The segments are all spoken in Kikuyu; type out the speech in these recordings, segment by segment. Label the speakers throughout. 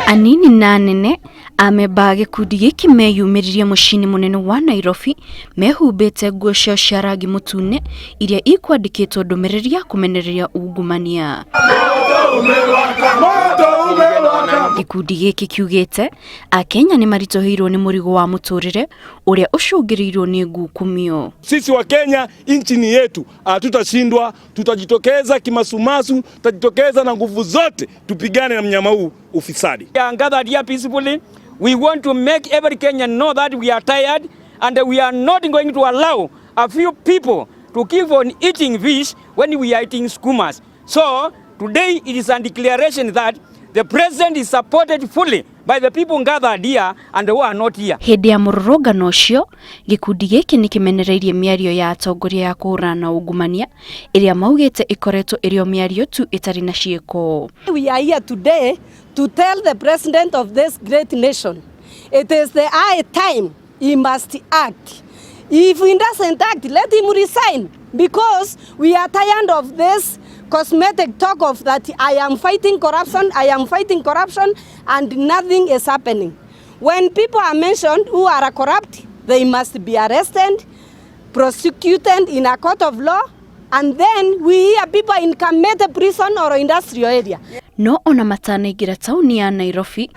Speaker 1: Anini na anene amemba a gĩkundi gĩkĩ meyumĩririe mũciĩ-inĩ mũnene wa Nairobi mehumbĩte nguo ciao cia rangi mũtune iria ikwandĩkĩtwo ndũmĩrĩri ya kũmenereria ungumania. Gĩkundi gĩkĩ kiugĩte Akenya nĩ maritũhĩirwo nĩ mũrigo wa mũtũrĩre ũrĩa ũcũngĩrĩirio nĩ ngukumio.
Speaker 2: Sisi wa Kenya, nchi ni yetu, hatutashindwa, tutajitokeza kimasumasu, tutajitokeza na nguvu zote tupigane na mnyama huu ufisadi.
Speaker 3: We are gathered here peacefully. We want to make every Kenyan know that we are tired and we are not going to allow a few people to keep on eating fish when we are eating skumas. So today it is a declaration that the president is supported fully by the people gathered here and who are not here.
Speaker 1: Hĩndĩ ya mũrũrũngano ũcio, gĩkundi gĩkĩ nĩ kĩmenereirie mĩario ya atongoria ya kũhũrana na ungumania ĩrĩa maugĩte ĩkoretwo ĩrĩ o mĩario tu ĩtarĩ na ciĩko.
Speaker 4: We are here today to tell the president of this great nation it is the high time he must act. If he doesn't act, let him resign because we are tired of this cosmetic talk of that I am fighting corruption, I am fighting corruption, and nothing is happening. When people are mentioned who are corrupt, they must be arrested, prosecuted in a court of law, and then we hear people in Kamete prison or industrial area.
Speaker 1: No ona matanaingĩra taũni ya Nairobi,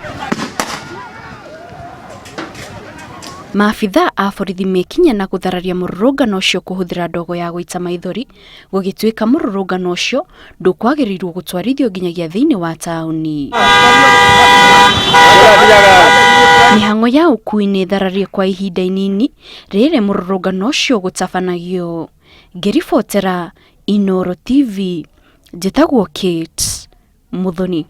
Speaker 1: maabithaa a borithi mekinya na gũthararia mũrũrũngano ũcio kũhũthĩra ndogo ya gũita maithori, gũgĩtuĩka mũrũrũngano ũcio ndũkwagĩrĩirwo gũtwarithio nginyagia thĩinĩ wa taũni. Mĩhang'o ya ũkui nĩ ĩthararie kwa ihinda inini rĩrĩ mũrũrũngano ũcio gũtabanagio. Ngĩribotera Inooro TV, njĩtagwo Kate Muthoni.